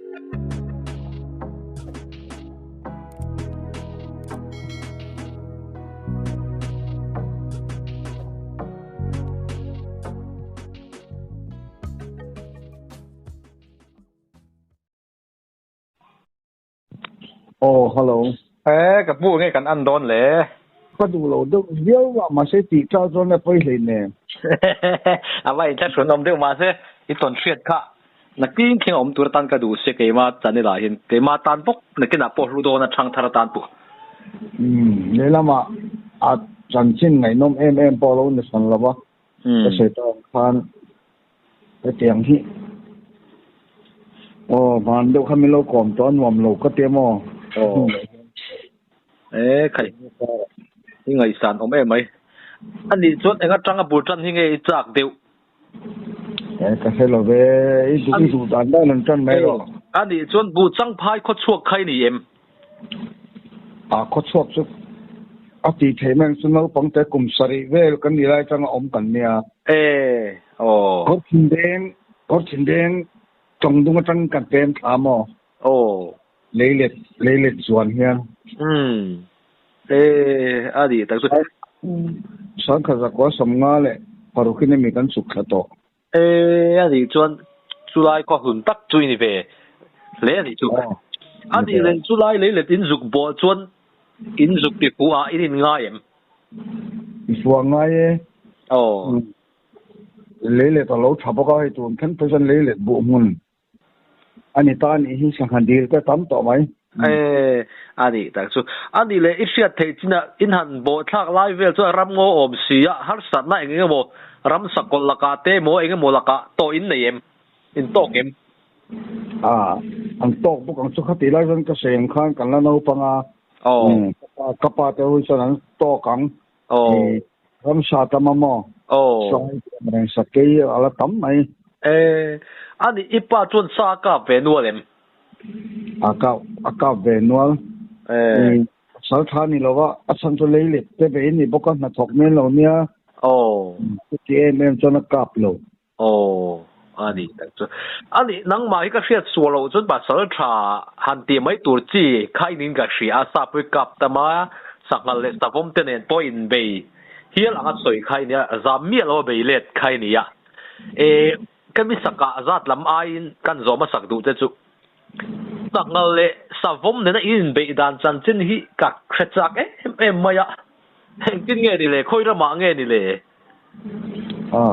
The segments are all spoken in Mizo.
Aw hello. E ka pu nge kan an dawn le. Ka duh lo deuh viau a mahse tih tlak chuan a pawi hlei nen. A va inthlahrun awm deuh mahse i tawn hriat kha nakin thleng a awm tur atan ka duh sia keima channel ah hian keima tan bawk nakinah pawh hlu dawn a thang thar atan pawh. Umm lehlamah a chanchin ngaihnawm em em pawh a lo ni hran lo va ka sawi tawh ang khan hetiang hi aw van deuh kha min lo kawm tawh a nuam lo ka ti a maw? Aw e khai i ngaihsan awm em mai anih chuan eng atanga bul tan hi nge i chak deuh? E ka hre lo ve i duh i duh dan dan an tan mai rawh. Anih chuan bu changphai khawchhuak kha i ni em? A khawchhuak chu a tih theih mai ang chu naupang te kum sarih vel kan nih lai atanga awm kan nia. E aw. Kawr thin deng kawr thin deng tawng dung atang kan pem thla maw? Aw. Leilet leilet chuan hian. Umm e a nih tak chu. Sangkhat zakua sawmnga leh parukin emi kan chuk thla tawh. E a nih chuan chulai khaw hlun tak chu i ni ve hle a nih chu. A nih leh chulai leilet in zuk bawh chuan in zuk ti fuh ah in in ngai em? I fuh ah ngai e. Aw. Leilet a lo tha bawk a, hei tun thleng phei chuan leilet buh hmun A ni ta anih hi sangha dil te tam tawh mai. E, a nih tak chu. A nih leh i hriat theih chinah in han bawh thlak lai vel chuan ram ngaw awm si a, harsatna eng eng emaw ram sakawlh lakah te emaw eng emaw lakah tawh in nei em? In tawk em? A, an tawk bawk ang chu khatih lai chuan ka sawi ang khan kan la naupang a, ka pa ka pa te ho chuan an tawk ang. Aw. Ramsa tam a maw? Aw. Sai te reng sakei a la tam mai. E, a nih i pa chuan sa a kap ve nual em? A kap, a kap ve nual. E. Sal tha ni lo va, a chhan chu lei let te ve in ni bawk a, hnathawk men lo nia. Aw. Chuti em em chuan a kap lo. Aw, a nih tak chu. A nih, nangmah hi ka hriat sual loh chuan pasal tha han tih mai tur chi kha in in ka hria a, Sapui kap ta mai a, sanghal leh savawm te nen pawh inbei hial anga sawi kha i nia, zam miah lo a bei let kha i nia. E, ka mi sakah zat lam aiin kan zawm a sak duh te chu. Sanghal leh savawm nena in inbeih dan chanchin hi ka hre chak em em mai a, engtin nge ni le, khawi ramah nge ni le? A,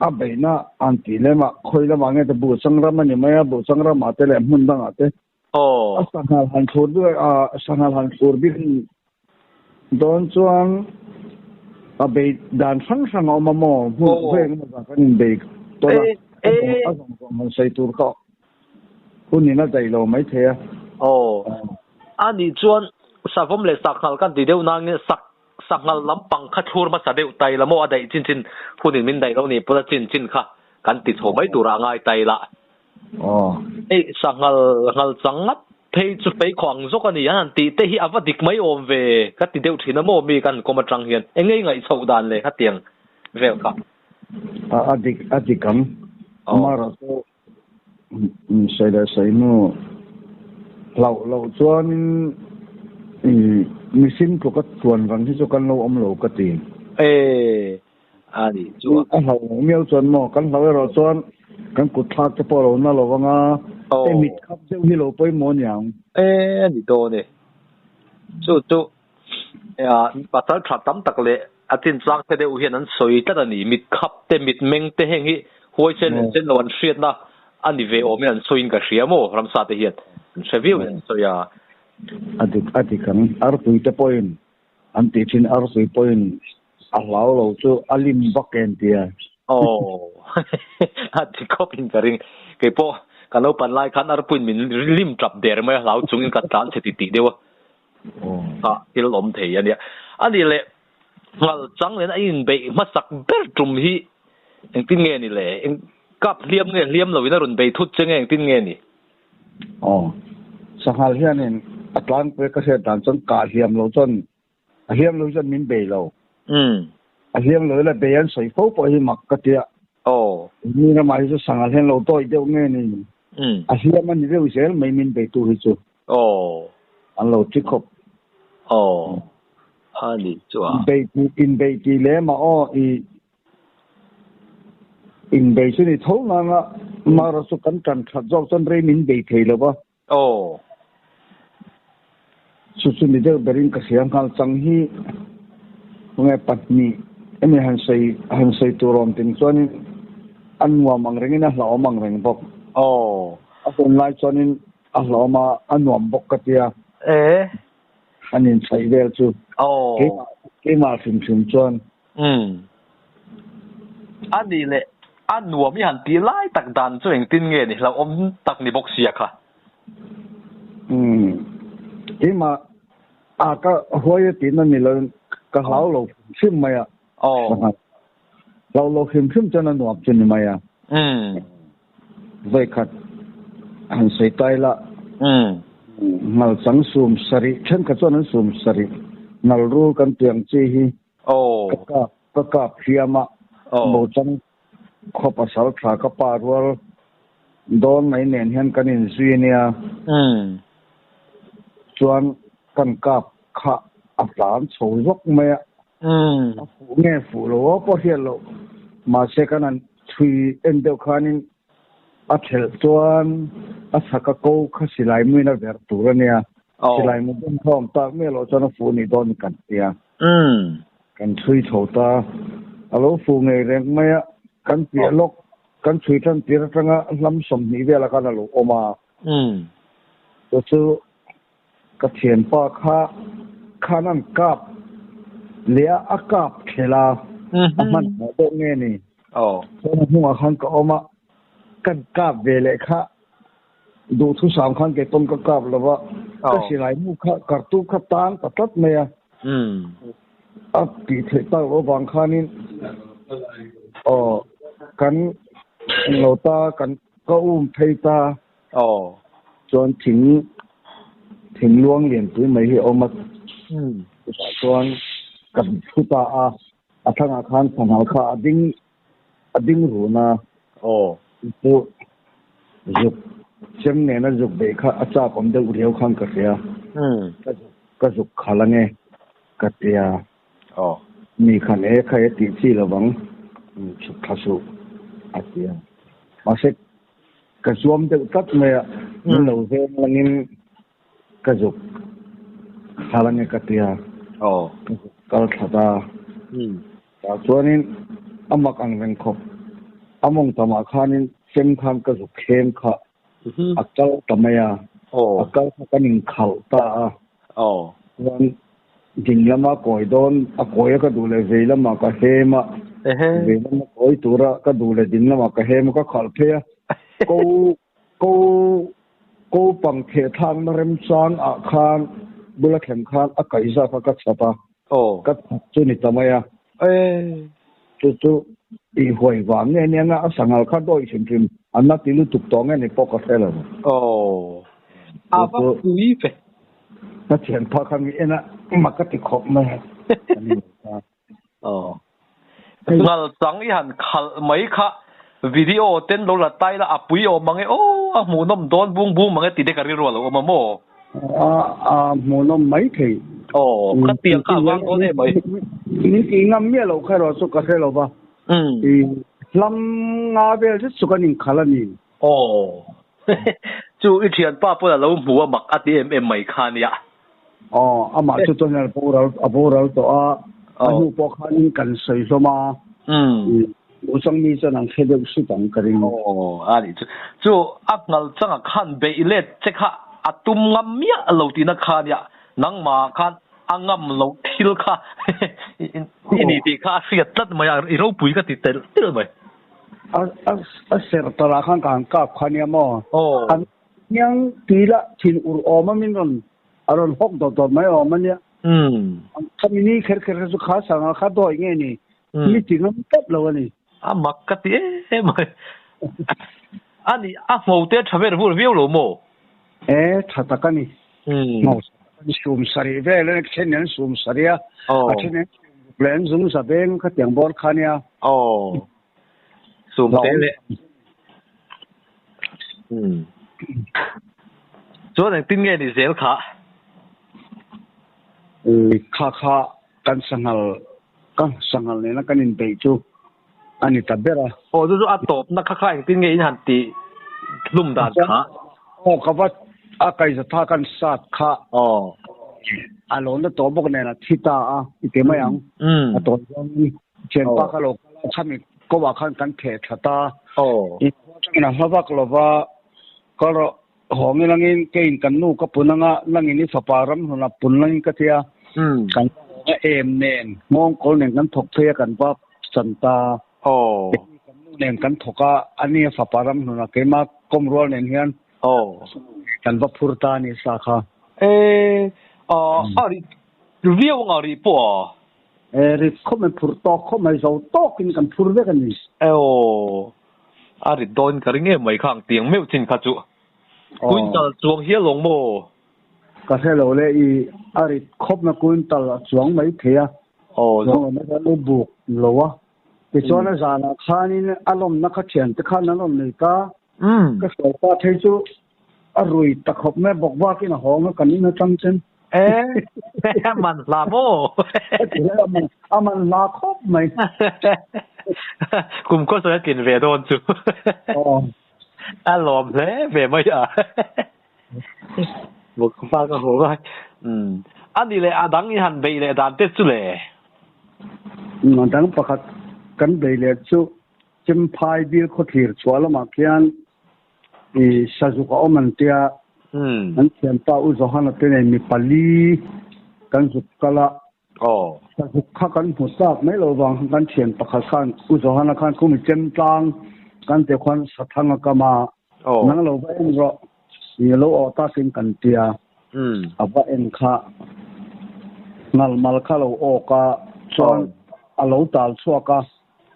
a beihna an tih lem a, khawi lamah nge te Buhchang ram a ni mai a, Buhchang ramah te leh hmun dangah te. Aw. A sanghal han thlur bik a, sanghal han thlur bik dawn chuan a bei dan hrang hrang a awm a maw, hmun khawi eng emaw zah kan inbei tawn a, a zawng zawng han sawi tur kha hunin a daih lo maithei a. Aw. A nih chuan savawm leh sanghal kan ti deuh nangin sak Sanghal lampang kha thlur hmasa deuh tai la maw a daih chin chin hunin min daih lo ni pawn a chin chin kha kan ti chho mai turah a ngai tai la. Hei sanghal nghal chang ngat phei chu fei khawh ang zawk a ni an han tih te hi a va dik mai awm ve ka ti deuh thin a maw mi kan kawm atang hian eng ngei ngaih chhoh dan le khatiang vel kha. A dik a dik ang. Amaherawh chu Sawi leh sawi hnu hlauh loh chuanin mihring tluka tluan rang hi chu kan lo awm lo ka ti. E, a nih chu a. A hlauh loh miau chuan maw, kan hlauh erawh chuan kan kut thlak te pawh a lo na lo vang a, e mit khap deuh hi lo pawimawh aniang. E, a ni dawn e. Chu chu pasal tha tam tak leh a chinchang te deuh hian an sawi tlat a ni. Mit khap te, mit meng te heng hi huaisen leh sen lo an hriatna a ni ve awmin an sawiin ka hria maw ramsa te hian an hre viau in an sawi a. A dik a dik ang. Arpui te pawhin an tih thin arpui pawhin a hlau lo chu a lim vak em tia. Aw a ti khawp in ka ring. Keipawh ka naupan lai khan arpuiin min lim tap der mai a hlau chungin ka tlan chhe ti tih deuh a. A thil awm thei a nia. A nih leh nghal chang nen a inbeih hmasak ber tum hi engtin nge ni le? Eng kap hliam nge hliam lovin a rawn bei thut che nge engtin nge ni? Aw, sanghal hianin a tlangpui ka hriat dan chuan kah hliam lo chuan a hliam lo chuan min bei lo. A hliam lo ila bei an sawi fo pawh hi mak ka tia. Aw. Mi ramah hi chu sanghal hian lo dawih deuh nge ni? A hliam a ni deuh zel mai min beitu hi chu. An lo thi khawp. Aw. A nih chu a. Bei tih inbei tih lem a aw i inbei chu ni tho nanga amaherawh chu kan tan that zawk chuan rei min bei thei lo va. Aw. Chu chu ni deuh berin ka hria nghal chang hi tunge pahnih emaw han sawi han sawi tur awm ting chuanin a nuam ang rengin a hlauhawm ang reng bawk. Aw. A hun lai chuanin a hlauhawm a, a nuam bawk ka tia. E. An inchhaih vel chu. Aw. Keimah keimah hrim hrim chuan. Umm. A nih leh a nuam i han tih lai tak dan chu engtin nge ni hlauhawm tak ni bawk sia kha. Umm. Keimah a ka huai a tihna ni lo ka hlau lo hrim hrim mai a. Aw. Hlau lo hrim hrim chuan a nuam chu ni mai a. Umm. Vawikhat han sawi ta ila, ngal chang sum sarih, thenkhat chuan an sum sarih, ngal rul kan tih ang chi hi ka kap ka kap hliam a, Bochang khaw pasal tha ka pa rual dawn mai nen hian kan inzui a nia. Chuan kan kap kha a tlan chho zawk mai a, a fuh nge fuh lo aw pawh hriat loh, mahse kan han chhui en deuh khanin a thelh chuan a chhaka ko kha silai muin a verh tur a nia, silai mu bawm kha awm tak miah loh chuan a fuh nih dawn kan ti a, kan chhui chho ta, a lo fuh ngei reng mai a, kan piah lawk kan chhui tan tir atanga hlam 20 velah khan a lo awm a, chu chu Ka thianpa kha khan an kap leh a, a kap thlel a, a hman hmawh deuh nge ni? Chuan a hnungah khan ka awm a, kan kap ve leh kha duhthusam khan kei pawn ka kap lo va, ka silai mu kha kartu kha tang ta tlat mai a, a tih theih tak loh avang khanin aw kan lo ta kan ka um phei ta. Aw. Chuan thing thing luang lianpui mai hi a awm a. Chutah chuan ka thu ta a, a thlangah khan sanghal kha a ding a ding run a. Aw. Chu zuk chem nena zuk beih kha a chak awm deuh riau khan ka hria. Ka zuk khal ange ka tia. Aw. Mi khan e kha e tih chi lovang chhuk thla suh a tia. Mahse Ka zuam deuh tlat mai a, min lo veng langin ka zuk thal ange ka ti a, ka zuk kal thlat a. Tah chuanin a mak ang reng khawp, a mawng tamah khanin chem khan ka zuk thleng kha a kal ta mai a, a kal kha kan inkhalh ta a. Chuan Ding lama kawi dawn a kawi a ka duh leh vei lamah ka hem a, vei lama kawi tura ka duh leh ding lamah ka hem a, ka khalh phei a. Ko ko ko pang theh thlakna remchang ah khan bula thleng khan a kaihza kha ka chhat a, ka chhat chu ni ta mai a. Chu chu tih huai vang nge nia nga a sanghal kha dawi hrim hrim an la ti lutuk tawh nge ni pawh ka hre lo. A va pui ve. Ka thian phah kha mi en a mak ka ti khawp mai a. Aw. Ngal chang i han khalh mai kha video ten lo la tai la a pui awm ang e aw a hmuhnawm dawn bung bung mang e ti te ka rilru a lo awm a maw? A a hmuhnawm mai thei. Aw ka tiang kha a vang dawn em mai. Min tih ngam miah loh kha erawh chu ka hre lo va. I hlam nga vel zet chu kan inkhalh a ni. Aw. Chu i thianpa pawn a lo hmu a mak a ti em em mai kha nia. Aw, amah chu chuan a boral a boral tawh a, a hnu pawh khanin kan sawi hlawm a, Uchang mi chuan an hre deuh sut ang ka ring. Aw, a nih chu. Chu a ngal changa khan beih let che kha a tum ngam miah lo tihna kha nia, nangmah khan a ngam loh thil kha i ni tih kha a hriat tlat mai a, i ropui ka ti telh telh mai. A a a ser tawrah khan ka han kap kha nia maw? Aw. An hniang tui lah thin ur awm a min rawn a rawn hawk dawt dawt mai awm a nia. Umm. Khami ni kher kher kha chu kha sanga kha dawi nge ni? Mi ti ngam tawp lo a ni. A mak ka ti em mai. A nih a ngho te a tha ber vur viau lo maw? E tha tak a ni. Umm. Ngho sum sarih vel a then an sum sarih a, a then an sum ruk leh an zung za beng kha tiang bawr kha nia. Aw. Sum te leh. Chuan engtin nge ni zel kha? Kha kha kan sanghal ka sanghal nena kan inbeih chu a ni ta ber a. Aw chu chu a tawpna kha kha engtin nge in han tih hlum dan kha? Aw ka va a kaizatha kan sat kha. Aw. A lo na tawh bawk nen a thi ta a i ti mai ang. A tawi zawngin thianpa kha lo kal a khami ko ah khan kan theh that a. Aw. In khua atangin a hla vak lo va, kal rawh hawng ilangin keiin kan nu ka pun anga langin i fapa ram hlun a pun langin ka tia. Kan va hawng a em nen nghawngkawl nen kan thawk phei a kan va chan ta. Aw. Kan nu nen kan thawk a, ani a fapa ram hlun a keima kawm rual nen hian Aw. Kan va phur ta a ni sa kha. E, a ri viau anga ri pawh a. E, ri khawp mai phur tawk khawp mai zo tawkin kan phur vek a ni. E aw, a rit dawn ka ring em mai kha ang tiang meuh chin kha chu. Quintal chuang hial awng maw? Ka hre lo le, i a rit khawp na quintal a chuang mai thei a. Aw. Chuang lo mai kha lo buk lo a. Tichuan a zanah khanin a lawmna kha thiante khan an rawn nei ta. Ka hruai pa thei chu a rui ta khawp mai a, bawk bakin a hawng a, kan in atang chen. E, a man hla maw? A man hla khawp mai. Kum khaw sawi a tlin ve dawn chu. A lawm hle ve mai a. Bawk bak a hawng a. A ni leh a dang i han beih leh dan te chu le? A dang pakhat kan beih leh chu Chemphai bil khawthlir chhuah lamah khian i sazuk a awm an tia, an thianpa U Johana te nen mi pali kan zuk kal a, sazuk kha kan hmu tak mai lo vang khan kan thian pakhat khan U Johana khan khumi Chemtlang kan tih khuan Sathang a kam a, nang lo va en rawh, i lo awh takin kan tia, a va en kha ngalmal kha lo awk a, chuan a lo tal chhuak a.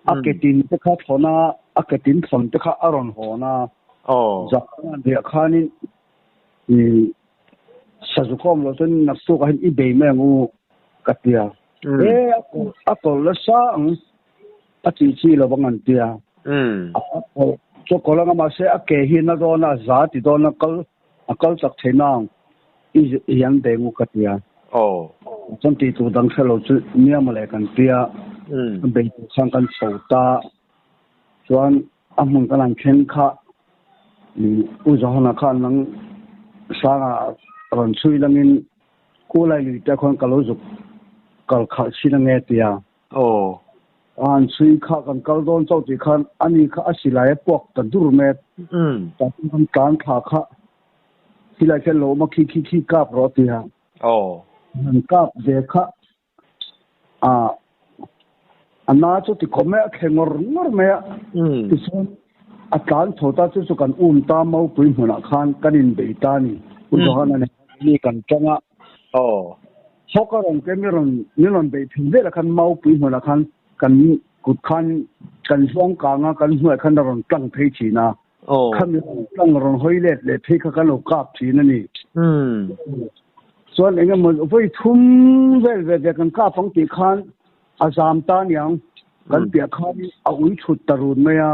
A ke tin te kha thlawn a, a ke tin thlawn te kha a rawn hawn a. Zan riah khanin i sazu khawm loh chuan naktuk ah hian i bei mai ang u ka ti a. E a kawlh nasa ang a tih chi lo vang an ti a. A kawlh chu a kawlh anga mahse a ke hi na dawn a, a za ti dawn a kal a kal chak thei na ang i hian bei ang u ka ti a. Chuan tih tur dang hre lo chu nia mawle kan ti a, a bei tur khan kan chho ta. Chuan a hmun kan han thleng kha U Johana khan nang sanga rawn chhui langin Kulai lui te khuan ka lo zuk kal khalh chin ange tia. An chhui kha kan kal dawn chauh tih khan ani kha a silai a puak ta dur mai a. Tah chuan kan tlan thla kha silai khian lo awm a khi khi khi kap rawh a ti a. An kap ve kha a a na chu ti khawp mai a, a thle ngawr ngawr mai a. Tichuan a tlan chho ta chu chu kan um ta Maupui hmunah khan kan inbei ta a ni. U Johana nen khan mi kan tang a. Hawk a rawn ke mi rawn min rawn beih thin velah khan Maupui hmunah khan kan kut khan kan hluang kang a, kan hnuaiah khan a rawn tlang phei thin a. Khami rawn tlang rawn hawi let leh phei kha kan lo kap thin a ni. Chuan eng emaw vawi thum vel ve ve kan kap ang tih khan a zam ta aniang kan piah khan a ui thut ta run mai a.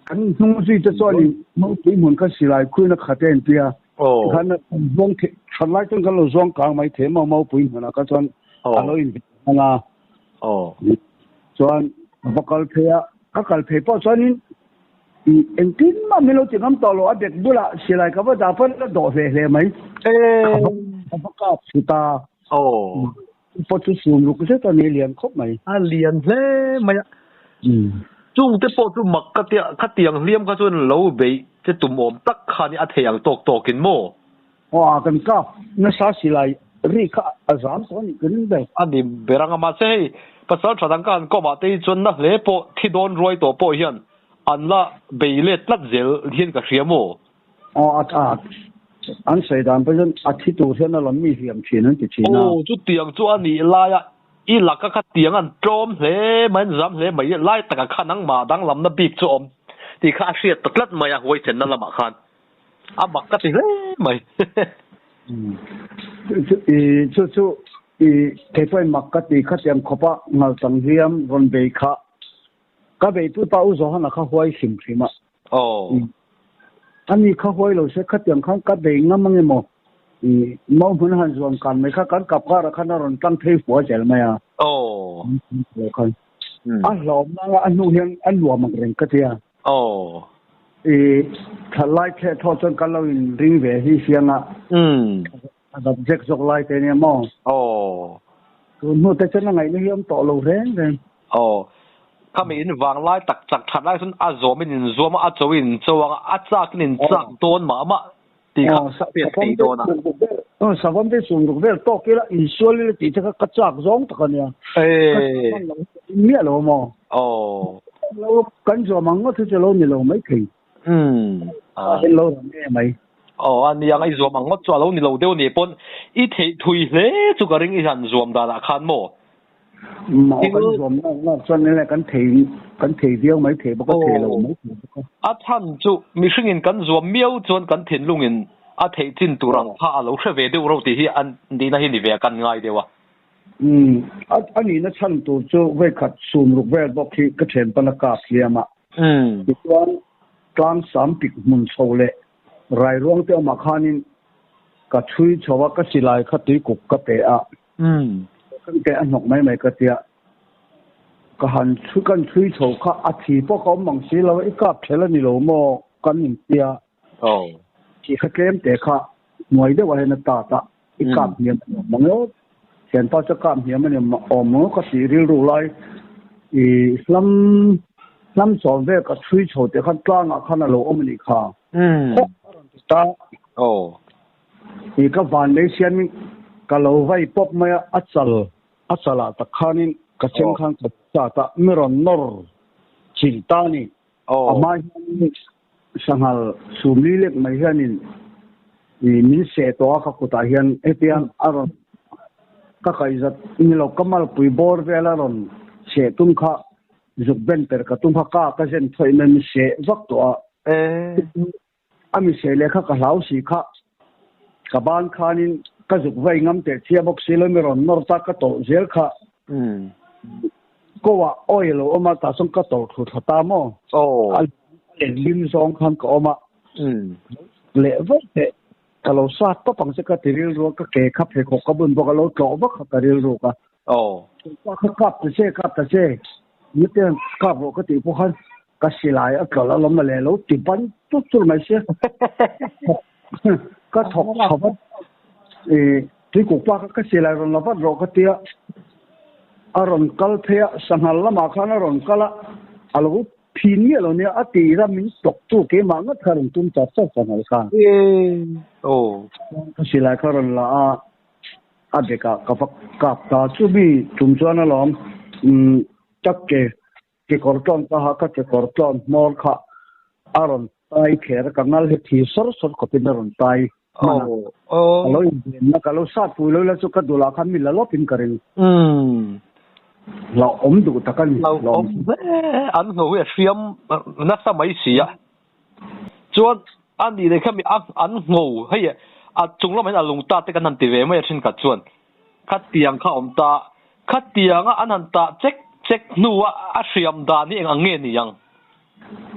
Kan hnung zui te chuanin Maupui hmun kha silai khuin a khat e an ti a. Tikhan kan zuang thei that lai chuan kan lo zuang kang mai thei maw Maupui hmunah kha chuan a lo inven hman a. Chuan ka va kal phei a, ka kal phei pawh chuanin engtin mah min lo ti ngam tawh lo a bek bulah silai ka va dah pawn a dawh hle hle mai. Ka va kap thut a. Pawh chu sum ruk zet a ni lian khawp mai. A lian hle mai a. Chung te pawh chu mak ka tia khatiang hliam kha chuan lo beih che tum awm tak kha ni a thei ang tawk tawkin maw? Aw a kan kap nasa silai ri kha a zam tawh a nih ka ring ber. A ni ber ang a mahse hei pasal tha dang ka han kawm ah te hi chuan na hle pawh thi dawn ruai tawh pawh hian an la bei let tlat zel hian ka hria maw? Aw a tha. An sawi dan pawh chuan a thi tur hian a rawn mi hliam thin an ti thin a. Aw chutiang chu a nih laia i laka khatiang an tlawm hle mai an zam hle mai lai takah khan nangmah danglamna bik chu a awm tih kha a hriat ta tlat mai a huaisenna lamah khan a mak ka ti hle mai. Chu chu i kei pawhin mak ka ti khatiang khawpa ngalchang hliam rawn bei kha ka beipui pa U Johana kha huai hrim hrim a. Aw. Ani kha huai lo se khatiang khan ka bei ngam ange maw? I mau hmun han zuam kan mai kha kan kap karah khan a rawn tlang phei fua zel mai a. Aw. Lo khan. A hlawm nanga a hnu hian a nuam ang reng ka tia. Aw. I thalai thleh thaw chuan kan lo in ring ve hi siang a. A dap zek zawk lai te nia maw? Aw. Tun hnu te chuan a ngaihna hi a awm tawh lo reng reng. Aw. Khami in vang lai tak chak that lai chuan a zawm in in zuam a, a cho in cho ang a, a chak in in chak dawn mah mah tih kha a pian thei dawn a. Aw, savawm te sum ruk vel tawk ila insual ila tih te kha ka chak zawng tak a nia. Ka chak hman lo miah lo maw? Aw. Lo kan zuam ang ngawt hi chu lo ni lo maithei. Umm. A en lo ram nge mai. Aw a nia i zuam ang ngawt chu a lo ni lo deuh ni pawn i theih thui hle chu ka ring i han zuam danah khan maw? Umm aw kan zuam nawk nawk chuan enge kan thei kan thei viau mai thei bawk a thei lo mai thei bawk a. A chhan chu mihringin kan zuam miau chuan kan thinlungin a theih chin tur ang kha a lo hre ve deuh reuh tih hi a nihna hi ni ve a kan ngai deuh a. Umm a nihna chhan tur chu vawikhat sum ruk vel bawk hi ka then pan a kap hliam a. Tichuan, tlang sam pik hmun chho leh rai ruang te awmah khanin ka chhui chho a, ka silai kha tuikuk ka pe a, kan ke a hnawk mai mai ka tia, ka han chhui kan chhui chho kha a thi pawh ka awm mang si lo a, i kap ṭhel a ni lo maw kan intia, thi kha tlem te kha hnuai deuhah hian a tat a, i kap hniam a ni awm mang emaw, thianpa chu kap hniam a ni awm mang ka tih rilru lai i hlam hlam sawm vel ka chhui chho teh khan tlangah khan a lo awm a nih kha. Hawk a rawn ti ta. I ka van lei siamin ka lo vai pawp mai a, a chal a chalah tak khanin ka chem khan ka chat a, mi rawn nawr chilh ta a ni. A hma hianin Sanghal sumli lek mai hianin i min seh tawh a ka kutah hian hetiang a rawn ka kaihzat ni lo ka malpui bawr vel a rawn seh tum kha zuk ben per ka tum kha ka ka zen thawih mai min seh vak tawh a. A mi seh leh kha ka hlau si kha ka ban khanin ka zuk vai ngam teh chhia bawk si lo mi rawn nawr ta ka tawlh zel kha. Ko ah awi a lo awm a, tah chuan ka tawlh thu thla ta maw? Aw. A lehlim zawng khan ka awm a. Leh vek teh, ka lo sat tawp ang che ka ti rilru a, ka ke kha pheikhawk ka bun bawk a, lo tlawh vak kha ka rilru ka. Aw. Pa kha kap ta che, kap ta che, nute kap rawh ka tih pawh khan ka silai a tlawlh alawm mawle, lo ti ban tut tur mai sia. Ka thawk chho vat i tuikuk pa kha ka silai rawn la vat rawh ka tia a rawn kal phei a sanghal lamah khan a rawn kal a a lo phin miah lo nia a tih ram min tawk tu keimah ngat kha rawn tum chat chat sanghal khan ka silai kha rawn la a a bekah ka va kap ta chu mi tum chuan alawm tak ke Kekawr tlawn ka ha ka kekawr tlawn hmawr kha a rawn tai kher a, ka ngal hi thi sawr sawr khawpin a rawn tai hman a. Ka lo invenna ka lo sat pui lo ila chu ka dulah khan mi la lawpin ka ring. Hlauhawm duh tak a ni. Hlauhawm hle. An hlo hi a hriam nasa mai si a. Chuan a nih leh kha mi an ngho hei a chung lamah hian a lung ta te kan han ti ve mai a thenkhat chuan. Khatiang kha awm ta. Khatianga an han tah chek chek hnua a hriam dan hi eng ang nge ni ang?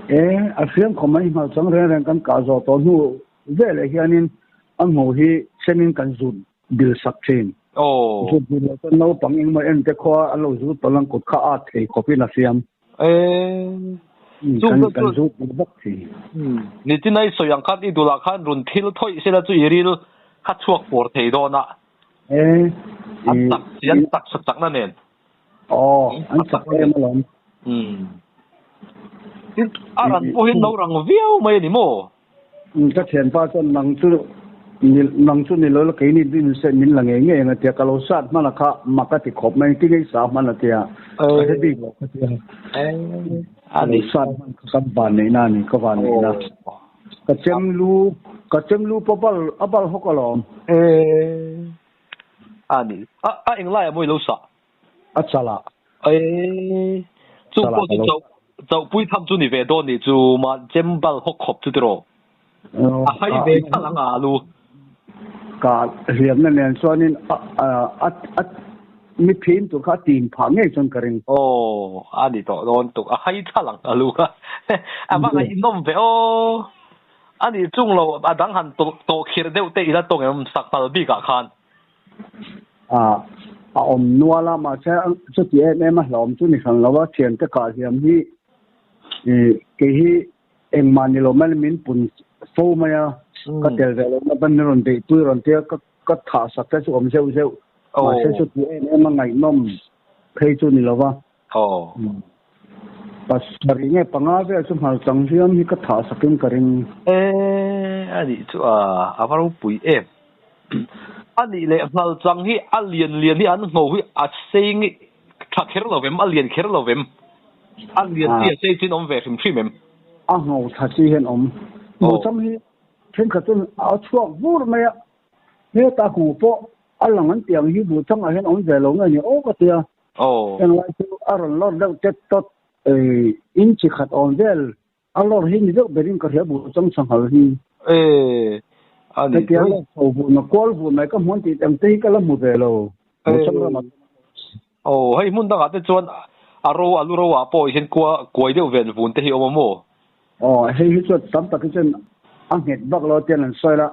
E, a hriam khawm mai nghal chang reng reng kan kah zawh tawh hnu veleh hianin a ngho hi senin kan zut dil sak thin. Aw. Zut dil loh chuan naupang engemaw en te khua an lo zut tawlh ang kut kha at thei khawpin a hriam. E, chung kan zut dil vak thin. Nitin a i sawi ang khan i dulah khan run thil thawih sela chu i ril kha chhuak pawr thei dawn a. E, an chak si, an chak sak chakna nen. Aw, an chak em alawm. Tin, a ran pawh hian lo rang viau mai a ni maw? Ka thianpa chuan nang chu nang chu ni lo la keini din se min la ngei ngei ang a tia, ka lo sat hman a kha mak a ti khawp mai, engtin nge i sa hman a tia, ka hre bik lo ka tia. A ni. Sat hman kha kan van neihna a ni, ka van neihna. Ka chem lu, ka chem lu pawh bal a bal hawk alawm. E a ni. A a englai ah maw i lo sah? A chal ah. E chu pawh chu chauh chauh pui tham chu ni ve dawn nih chu ma chem bal hawk khawp chu tiraw? A hai ve thlal ang a lu. Ka hliamna nen chuanin a a a mi phin tur kha a tim phah ngei chuan ka ring. Aw a ni tawh dawn tuk a hai thlal ang a lu kha. A va ngaihnawm ve aw. Ani chung lo a dang han to to khir deuh te ila tawng em sanghal bikah khan. A a awm nual a mahse chuti em em a hlauhawm chu ni hran lo a thiante kah hliam hi ih kei hi engmah ni lo mai min pun fo mai a ka tel ve lohna ban min rawn beihpui rawn tia ka ka thah sak te chu awm zeuh zeuh mahse chuti em em a ngaihnawm phei chu ni lo va. Pasarih nge panga vel chu hmal chang hliam hi ka thah sakin ka ring. E anih chu a a va ropui em. Anih leh hmal chang hi a lian lian hi an ngho hi a sei tha kher lo vem, a lian kher lo vem. A lian chi a sei chin awm ve hrim hrim em. A ngho tha chi hian awm. Ngho chang hi thenkhat chuan a chhuak vur mai a, heta ngho pawh a lang an tih ang hi buh changah hian awm ve lo nge ni aw ka ti a. Englai chu a rawn lawr deuh tet tawt in chi khat awm vel a lawr hi ni deuh berin ka hria buh chang sanghal hi. Hetia lawr chho vun a kual vun mai ka hmuan tih ang te hi ka la hmu ve lo buh chang ramah. Aw hei hmun dangah te chuan a ro a lu ro ah pawh hian kua kuai deuh vel vun te hi awm a maw? Aw hei hi chuan tam tak hi chuan a nghet vak lo tian an sawi la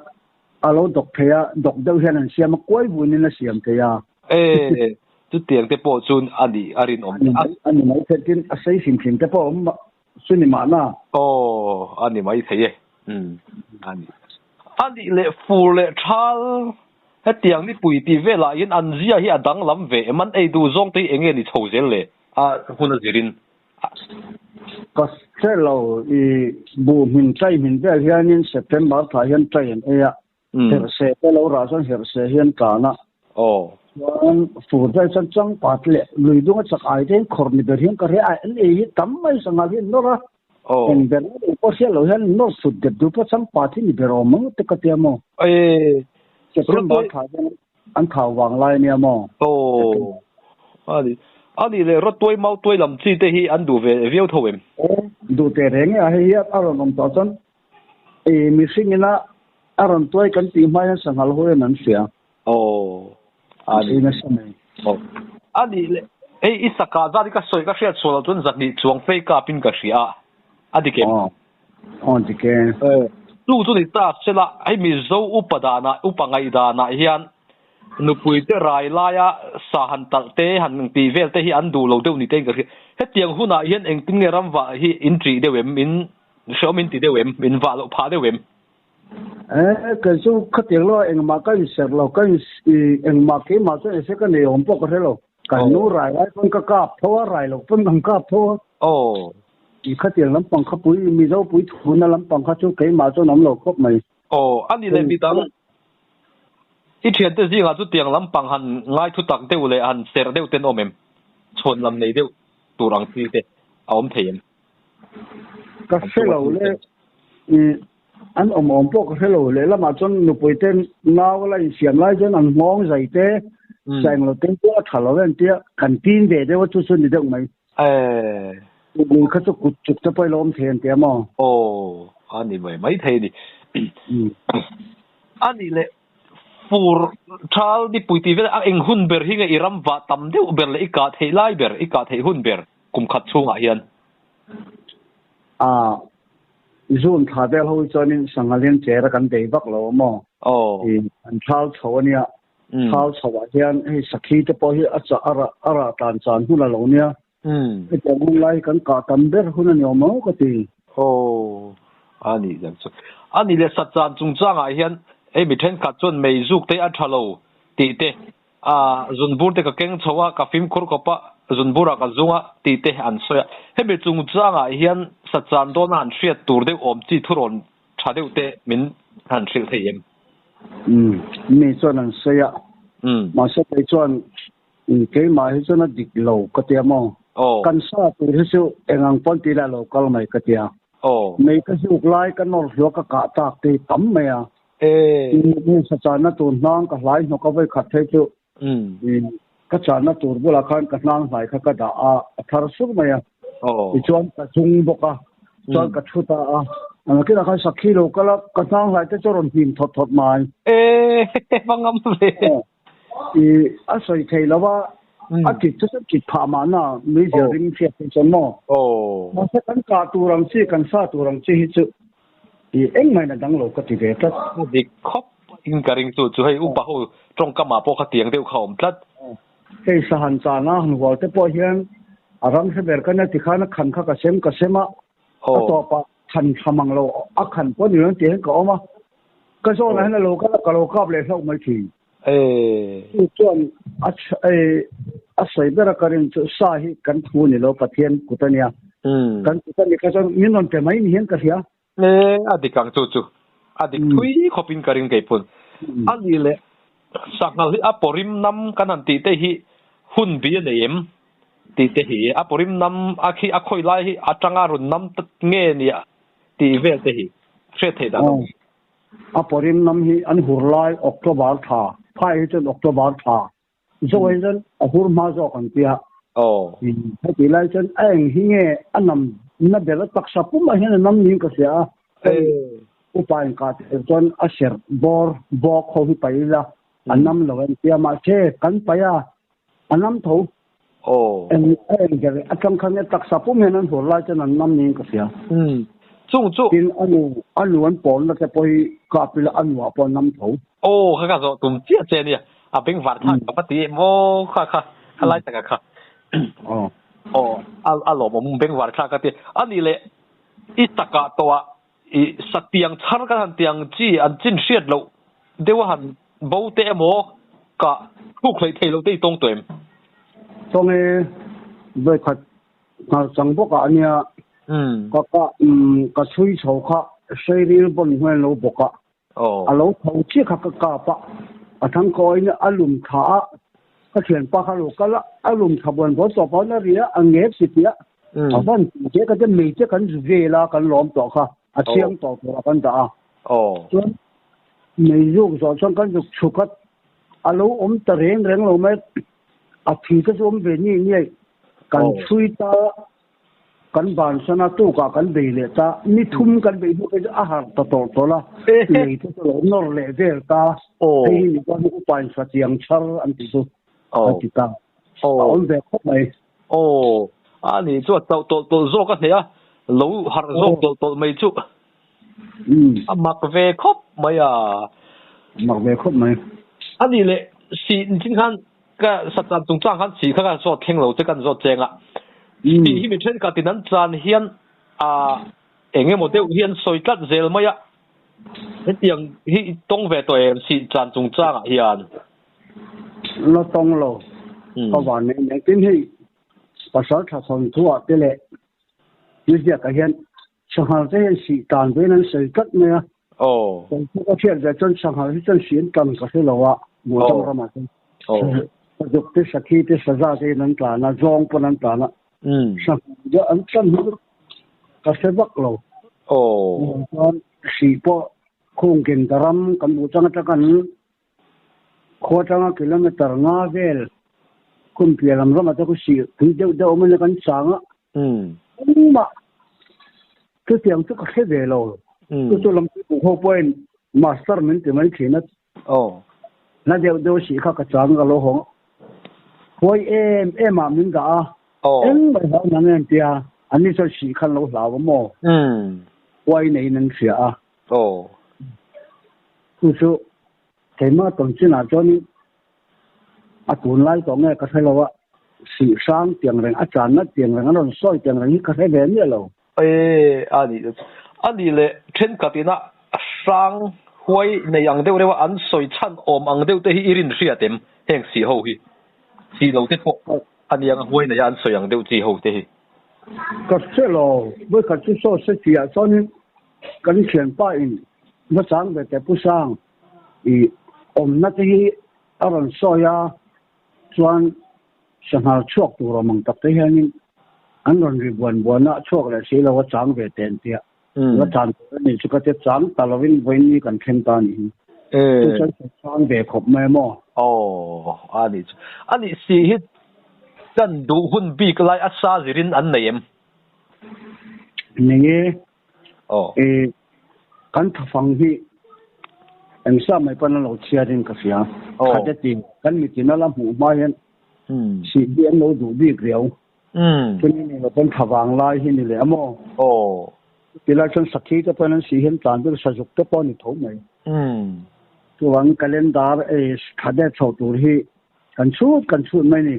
a lo dawk thei a dawk deuh hian an siam a kuai vunin a siam thei a. E chutiang te pawh chuan a nih a rinawm. A ni mai thei tin a sei hrim hrim te pawh awm chu ni mahna. Aw a ni mai thei e. Umm a ni. A nih leh fur leh thal hetiang nipui tih velah hian an zia hi a danglam ve em? An ei duh zawng te hi eng nge ni chho zel le? A hun a zirin. Ka hre lo i buh hmin tlai hmin vel hianin September thlah hian tlai an ei a, herhse te lo rah chuan herhse hian tlan a. Chuan fur vel chuan changpat leh lui dunga chak ai te hian khawrh ni ber hian ka hria a, an ei hi tam mai sanghal hi an nawr a, eng ber eng pawh hriat loh hian nawr sut dep duh pawh changpat hi ni ber awm ang te ka tia maw. September thlah hian An thau vang lai ania maw? Aw. A ni. A nih leh rawtuai mautuai lam chi te hi an duh ve viau tho em? Aw, duh teh reng e a. Hei hi a rawn awm tawh chuan i mihring ina a rawn tuai kan tih hma hian sanghal ho hian an hria. Aw. A ni. Nasa mai. Aw. A nih leh hei i saka zat hi ka sawi ka hriat chhuah loh chuan zahnih chuang fei kap in ka hria a. A dik em? Aw. Aw dik e. Chu chu ni ta sela hei Mizo upa danah upa ngaih danah hian nupui te rai laia sa han talh te han tih vel te hi an duh lo deuh ni te in ka hria. Hetiang hunah hian engtin nge ram vah hi in ṭih deuh em, in hreawm in ti deuh em, in vah loh phah deuh em? E kei chu khatiang lo engmah ka inserh lo, ka in engmah keimah chuan ese ka nei awm pawh ka hre lo. Kan nu rai lai pawn ka kap tho a, rai loh pawn kan kap tho a. Aw. I khatiang lampang kha pui, Mizo pui thuna lampang kha chu keimah chuan awm lo khawp mai. Aw, a ni leh midang. I thiante zingah chu tiang lampang han ngai thu tak deuh leh han serh deuh ten awm em? Chhawn lam nei deuh tur ang chi te a awm thei em? Ka hre lo le. An awm awm pawh ka hre lo. Lehlamah chuan nupui te nau la insiam lai chuan an nghawng zai te, sa englo te chu a tha lo em tia kan tin ve deuh a chu chu ni deuh mai. Lui kha chu kut chuk te pawh i lo awm thei an ti a maw? Aw, a ni mai mai thei a ni. A nih leh fur thal nipui tih vel a eng hun ber hi nge i ram vah tam deuh ber leh i kah theih lai ber, i kah theih hun ber kum khat chhungah hian? A, June thla vel ho hi chuanin sanghal hian chera kan bei vak lo a maw? Aw. I an thal chho a nia. Thal chho ah hian hei sakhi te pawh hi a chah a rah a rah tlan chan hun a lo nia. Hetiang hun lai hi kan kah tam ber hun a ni awm ang ka ti. Aw. A nih dan chu. A nih leh sachan chungchangah hian hei mi thenkhat chuan meizuk te a tha lo tih te A zunbur te ka keng chho a, ka fimkhur khawp a, zunbur ah ka zung a tih te an sawi a. Hemi chungchangah hian sachan dawna han hriat tur deuh awm chi thurawn tha deuh te min han hrilh thei em? Umm, mi chuan an sawi a. Mahse kei chuan keimah hi chuan a dik lo ka tia maw? Kan sa tur hi chu eng ang pawn tih lah lo kal mai ka tia. Mei ka zuk lai ka nawr hluah ka kah tak te hi tam mai a. Heng sa channa tur hnang ka hlai hnawk a vawi khat phei chu ka channa tur bulah khan ka hnang hlai kha ka dah a, a thar sur mai a. Tichuan ka zung bawk a, chuan ka thu ta a. Nakinah khan sakhi lo kal a, ka hnang hlai te chu a rawn hnim thawt thawt mai. Va ngam ve. A sawi thei lo a, a kit chu chuan kit phah mahna nui zir ring hriat theih chuan maw. Mahse kan kah tur ang chi, kan sa tur ang chi hi chu. I engmah in a dang lo ka ti ve tlat. A dik khawp in ka ring chu chu hei upa ho tawngkam ah pawh kha tiang deuh kha a awm tlat. Hei sahan chana han hual te pawh hian a ram hre ber ka nia tikhan a khan kha ka sem ka sem a, a tawpah khan tha mang lo a khan pawh ni lo tih hian ka awm a, ka zawnah hian a lo kal a ka lo kap leh hlauh mai thin. Chu chuan a a sawi ber a ka rin chu sa hi kan thu ni lo Pathian kut a nia, kan kut a ni kha chuan min rawn pe mai ni hian ka hria. A dik ang chu chu a dik thui khawpin ka ring kei pawn. A nih leh sanghal hi a pawrim nam kan han tih te hi hun bi a nei em tih te hi a pawrim nam a khi a khawi lai hi atanga rawn nam nge nia tih vel te hi hriat theih dan a awm. A pawrim nam hi an hur lai October thla, phai hi chuan October thla Zo hi chuan a hur hma zawk an tia. Heti lai chuan a eng hi nge a nam na ber a taksa pumah hian a nam niin ka hria a. Hei upa inkah tir chuan a serh bawr bawk ho hi paih ila a nam lo an tia mahse kan paih a a nam tho. Eng a eng ber atang khan nge taksa pum hian an hur lai chuan an nam niin ka hria. Chung chu. Tin a nu a nu an pawlna te pawh hi kap ila a nuah pawh a nam tho. Aw kha ka zawh tum chiah che ania. A beng var thlak ka va ti em aw kha kha kha lai taka kha aw a lawmawm beng var thlak ka ti a nih leh i takah tawh ah i satiang chhar kan han tiang chi an chin hriat loh deuh a han bo te emaw ka thluk hleih thei loh te i tawng tawh em? Tawng e, vawikhat nghal chang bawk ah ania ka ka ka chhui chho kha hreiril bawn hnuai an lo bawk a. A lo tho chiah kha ka kap a, a thang kawiin a lum thla a, ka thianpa kha a lo kal a, a lum thla buan buan tawh pawn a ri a, a ngep si tih a, a van tih che ka te mei te kan zu vel a, kan lawm tawh kha, a chiang tawh tur ah kan dah a. Chuan mei zuk zawh chuan kan zuk chhuk a, a lo awm ta reng reng lo mai, a thi te chu awm ve ni niai, kan chhui ta. Kan bansan a, tukah kan bei leh ta, ni thum kan bei hnu phei chu a harh ta tawlh tawlh a, lei te chu a lo nawr leh vel ta, hei hi Mizoram hi upa in Satiang chhar an ti chu a ti ta, a awm ve khawp mai. Aw, a nih chu a chauh tawlh tawlh zawk a hneh a, lo harh zawk tawlh tawlh mai chu a mak ve khawp mai a. Mak ve khawp mai. A nih leh sih chin khan Ka sachan chungchang khan sih kha kan zawt thleng lo che kan zawt cheng a. Sih hi mi thenkhat in an chan hian a eng emaw deuh hi an sawi tlat zel mai a. Hetiang hi i tawng ve tawh em sih chan chungchang ah hian? La tawng lo. Ka van nei mai. Tin hei pasal tha thawnthu ah te leh nihliak ah hian Sanghal te hian sih tan vein an sawi tlat mai a. Kan thu ka hriat ve chuan sanghal hi chuan sih an tlan ka hre lo a, Mawtang ramah chuan. Sazuk te, sakhi te, saza te in an tlan a, zawng pawn an tlan a. Sanghal chu an tlan hi ka hre vak lo. Chuan sih pawh khungkin ka ram kan hmuh chang atang kan Khua atanga kilometer nga vel khum piah lam ramah te khu sih tui deuh deuh awm in kan chang a. Engmah chutiang chu ka hre ve lo. Chu chu lam pui ho pawhin master min ti mai thin a. Na deuh deuh sih kha ka chang ka lo hawng a. Huai em em ah min dah a. Engmah i hlau nang em tia an ni chuan sih kha an lo hlau a maw. Huai neiin an hria a. Chu chu keimah tawn chinah chuanin a tunlai tawh nge ka hre lo a, sih hrang tiang reng, a channa tiang reng, a rawn sawi tiang reng hi ka hre ve miah lo. E, a nih a nih leh thenkhat ina hrang huai nei ang deuh reuh a an sawi chhan awm ang deuh te hi i rin hriat em heng sih ho hi? Sih lo te pawh a nia nga huai nei a an sawi ang deuh chi ho te hi. Ka hre lo, vawikhat chu saw se tihah chuanin Kan thianpa in va chang ve teh Pu Sang i awmna te hi a rawn sawi a, chuan sanghal chhuak tur awm ang tak te hianin an rawn ri buan buan a, chhuak leh si lo a chang ve teh an tia. Va chan tur a nih chu ka tia chang ta lovin vawiin ni kan thleng ta a nih hi. Chu chuan ka chang ve khawp mai maw? Aw, a nih chu. A nih si hi chan duh hun bik lai a sa zirin an nei em? Nei e. E kan thafang hi eng sa mai pawn a lo chhiarin ka hria. Khat e ti kan mitin a la hmuh hma hian sih hi an lo duh bik riau. Chumi ni lo pawn thavang lai hi ni leh a maw? Tilai chuan sakhi te pawhin an sih hian tlan ber sazuk te pawh a ni tho mai. Chuvangin calendar ei tha deuh chho tur hi kan chhut kan chhut mai ni.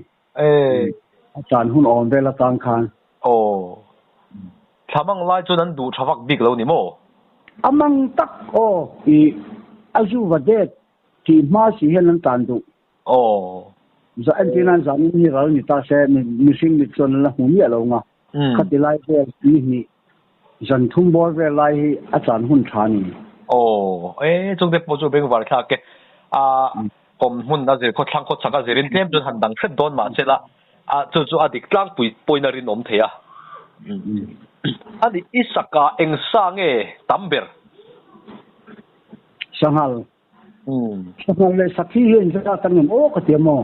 A tlan hun awm vel atang khan. Aw. Thla mang lai chuan an duh tha vak bik lo ni maw? A mang tak aw i a zu va det tih hma si hian an tlan duh. Aw. Za entir nan zanin hi ral ni ta se mihring mit chuan an la hmu miah lo nga. Khati lai vel ni hnih zan thum bawr vel lai hi a chan hun tha a ni. Aw. E chungte pawh chu bengvar thlak e. A kawm hmun a zir khawthlang khawchhak a zirin tlem chuan han dang hret dawn mah se la a chu chu a dik tlangpui pawhin a rinawm thei a. A nih i saka eng sa nge tam ber? Sanghal. Sanghal leh sakhi hi in zat ang em aw ka ti a maw?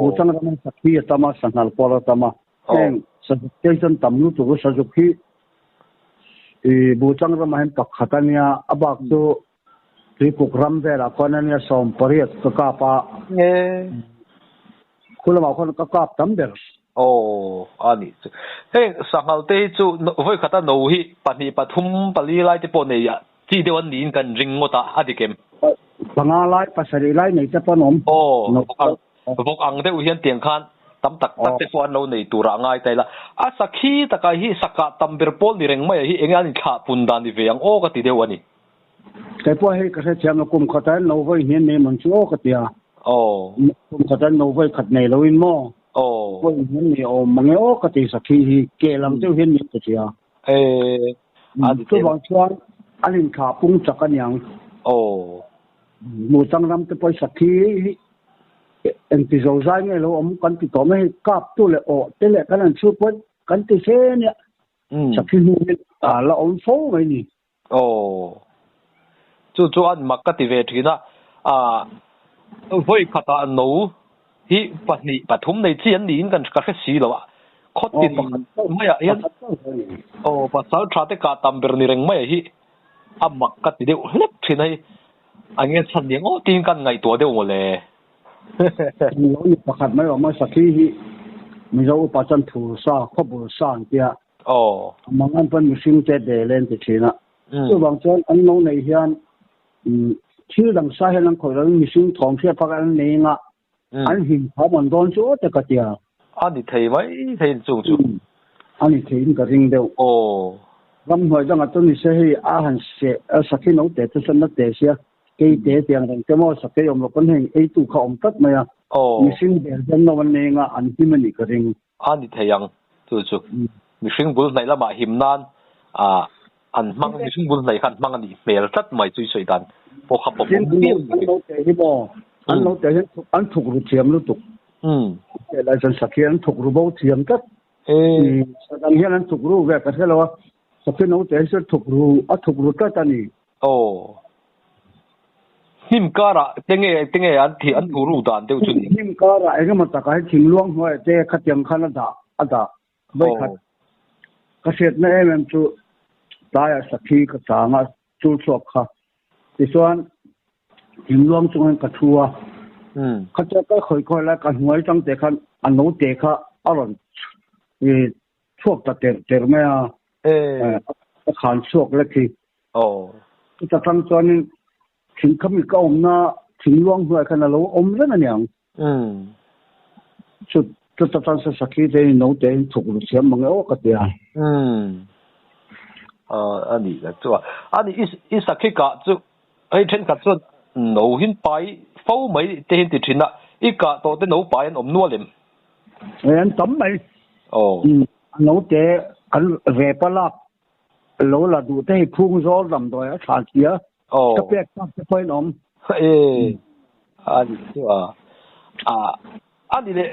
Buchang rama sakhi a tam a, sanghal pawh a tam a. Heng sazuk te hi chuan tam lutuk a, sazuk hi i Buchang ramah hian pakhat a nia, a bak chu Tuikuk ram velah khuan a nia 18 ka kap a. Khu lamah khuan ka kap tam ber. Aw, a nih chu. Heng sanghal te hi chu vawi khata no hi pahnih pathum pali lai te pawh nei chi deuh an niin kan ring ngawt a, a dik em? Panga lai, pasarih lai nei te pawh an awm. Aw, vawk ang deuh hian tiang khan tam tak tak te pawh an lo nei turah a ngai ta ila. A sakhi takah hi sakah tam ber pawl ni reng mai ah hi enge an inthlah pun dan ni ve ang aw ka ti deuh a ni. Kei pawh hei ka hrethiam lo, kum khatah hian no vawi hnian nei mawn chu aw ka ti a. Aw. Kum khatah hian no vawi khat nei loin maw? Aw. Vawi hnian nei awm mange aw ka ti sakhi hi ke lam deuh hian min ti a. E. Chuvang chuan an inthlah pung chak aniang. Aw. Mutang ram te pawh sakhi hi engti zo zai nge lo awm kan ti tawh mai hei kap tu leh awh te leh kan han chhut pawh kan ti hle ania. Sakhi hnu hi a la awm fo mai ni. Aw. Chu chu an mak ka ti ve thin a. Ah, vawi khatah no hi pahnih pathum nei chi an niin kan ka hre si lo a. Khaw tin maiah hian aw pasal tha te kah tam ber ni reng maiah hi a mak ka ti deuh hlek thin a hei. A nge chhan ni ang aw tiin kan ngaihtuah deuh mawle. Lo ni pakhat mai awm a, sakhi hi Mizo upa chuan thur sa, khawbur sa an tia. Aw. Mangan pawn mihring te bel en ti thin a. Chuvang chuan an lo neih hian thil dang sa hian an khawih lovin mihring thawm hriat phak an nei anga an him thawm an dawn chu aw te ka tia. A ni thei mai thei in chung chu. A ni thei in ka ring deuh. Aw. Ramhnuai dangah chuan ni se hei a han seh a sakhi no te chu sawn na te sia kei te tiang reng te maw sakei awm lo pawn heng eitu kha awm tlat mai a. Aw. Mihring bel hian no an nei anga an him a nih ka ring. A ni thei ang chu chu mihring bul hnaih lamah him nan ah an hmang mihring bul hnaih kha an hmang a nih hmel tlat mai chu i sawi dan pawh kha pawm awm viau ni. An lo teh hi maw an lo teh hian an thuk ru thiam lutuk helai chuan sakhi an thuk ru bo thiam tlat sadang hian an thuk ru ve ka hre lo a sakhi no teh hi chu thuk ru a thuk ru tlat a ni. Aw. Hnim karah te nge te nge an thih an thu ru dan deuh chu ni. Hnim karah eng emaw takah hi thingluang hnuaiah te khatiang khan a dah a dah vawi khat. Ka hriatna em em chu tlaiah sakhi ka chang a chul chhuak kha. Tichuan thingluang chungin ka thu a. Khatia ka khawi khawi lai ka hnuai tang te khan a note kha a rawn chhuak ta terh terh mai a. A khan chhuak lek hi. Aw. Chuta tang chuanin thing khami ka awmna thingluang hnuaiah khan a lo awm reng a niang. Chu chuta tang sa sakhi te in no te in thuk ru thiam mang e aw ka ti a. A nih tak chu a. A nih i sakhi kah chu hei thenkhat chuan no hin pai fo mai te hin ti thin a, i kah tawh te no pai an awm nual em? E an tam mai. Aw. A no te kan rep a lak Lo la duh te hi phung zawl damdawi a thlan si a, ka pek tak te pawhin awm. E, a ni chu a, a, a ni leh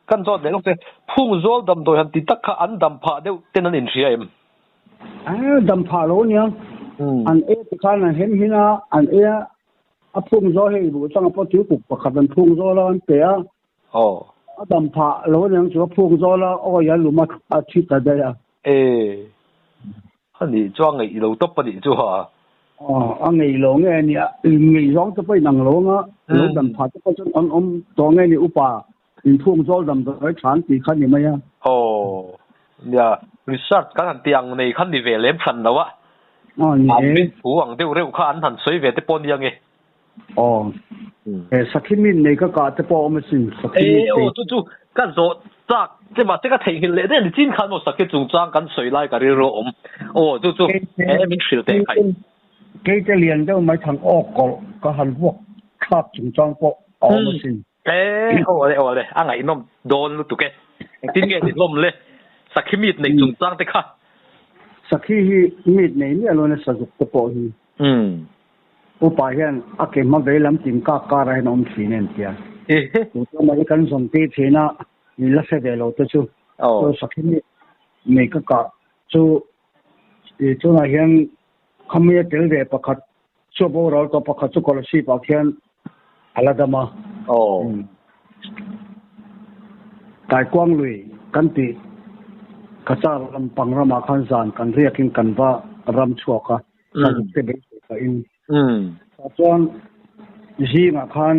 kan zawt leh lawk che, phung zawl damdawi han ti tak kha an dam phah deuh ten an inhria em? A, dam phah lo ania, an e ti khan an hem hin a, an e a, a phung zawl hei buh changa pawh tuikuk pakhat an phung zawl a an pe a, Aw. A dam phah lo aniang chu a phung zawl a, awi a lum a, a thi ta daih a. E, a nih chu a ngeih lo tawp a nih chu ha. Aw, a ngeih lo nge nia, ngeih zawng te pawhin ang lo anga, lo dam phah te pawh chuan an awm tawh nge ni upa inphung zawl dam dawi than tih kha ni mai a. Aw, nia, research kan han tih ang nei kha ni ve lem hran lo a. Ni An e. rin thu ang deuh reuh kha an han sawi ve te pawh nia nge. Aw. E sakhi mit nei ka kah te pawh a awm asin. Sakhi E mit aw nei. chu chu ka zawh chak che mahse ka theihnghilh leh daih a ni. Chin khan maw sakhi chungchang kan sawi lai ka rilru a awm. Aw chu chu e min hrilh teh khai. Keite lian deuh mai thang awk kawlh ka han vuak thlak chungchang pawh a awm asin. E aw le aw le a ngaihnawm dawn lutuk e. Engtin nge ni hlawm le sakhi mit nei chungchang te kha. Sakhi hi mit nei miah lo in a sazuk te pawh hi. Upa hian a ke hma vei lam tim kak karah hian a awm thin em tia. Tute mai kan zawn tir thin a, min la hre ve lo te chu. Chu sakhi mit nei ka kah chu tunah hian khami a tel ve pakhat chu a boral tawh pakhat chu Kolasib ah khian a la dam a. Taikuang lui kan tih Cachar lam pang ramah khan zan kan riakin kan va ram chhuak a. Sazuk te beisei pahin. Tah chuan zingah khan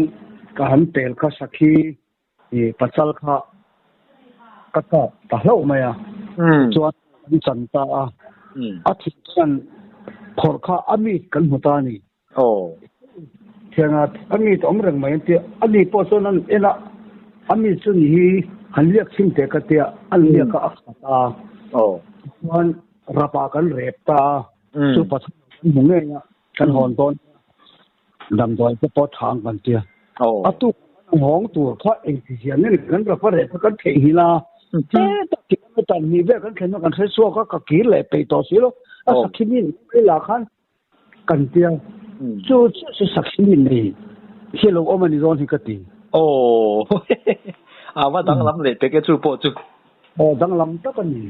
ka han pel kha sakhi pachal kha ka kap ta hlauh mai a. Chuan kan chan ta a. A thih chuan phawrh kha a mit kan hmu ta a ni. Thianga a mit awm reng mai an tia. A ni pawh chuan an en a, a mit chu ni hi han liak chhin teh ka tia, an liak a a khat a. Chuan rapah kan rep ta a. Chu pathum kan hmu ngei a, kan hawn dawn damdawi te pawh thang kan tia. A tuk kan hawng tur kha engti hian nge kan rap a reh kha kan theihnghilh a. Heta kilometer hnih vel kan thlen hnu kan hre chhuak a, ka kir leh peih tawh si lo. A sakhi min mai lah khan kan tia. Chu chu chu sakhi min nei hi lo awm a ni dawn hi ka ti. Aw a va danglam leh pek e chu pawh chu. Aw danglam tak a ni.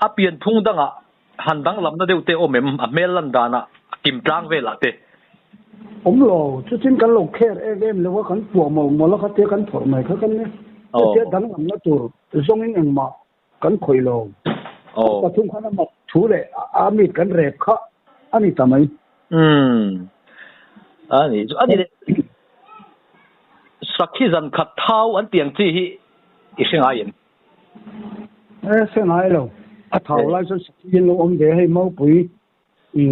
A pianphung dangah Han danglamna deuh te awm em? A hmel lan danah a kim tlang velah te. Awm lo, chutin kan lo care em em lo a, kan puah mawlh mawlh a khatia kan phawrh mai kha kan nia. Chutia danglamna tur zawngin engmah kan khawih lo. Pathum khan a mak thu leh a mit kan rep kha a ni ta mai. Umm. A ni chu a ni leh. Sakhi zan khat thau an tiang chi hi i hre ngai em? E hre ngai lo. A thau lai chuan sakhi in lo awm ve hei Maupui i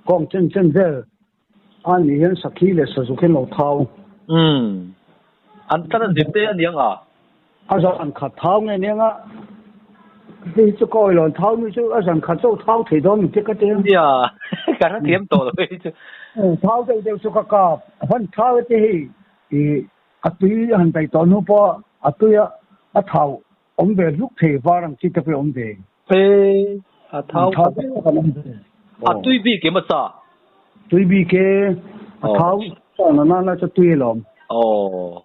kawng chen chen vel a nih hian sakhi leh sazuk hian lo thau. Umm. An tlan a zir te a niang a. A zan khat thau nge niang a. Hei chu ka awih lo an thau mi chu a zan khat chauh thau thei dawn min ti ka ti a. Nia ka hrethiam tawh lo hei chu. Thau deuh deuh chu ka kap. Hman thau te hei i A tui a han daih tawh hnu pawh a tui a a thau awm ve hluk thei var ang chi te pawh awm ve. E, a thau thau deuh kan awm ve. A tui bik em a sa? Tui bik e, a thau sa na na chu tui alawm. Aw.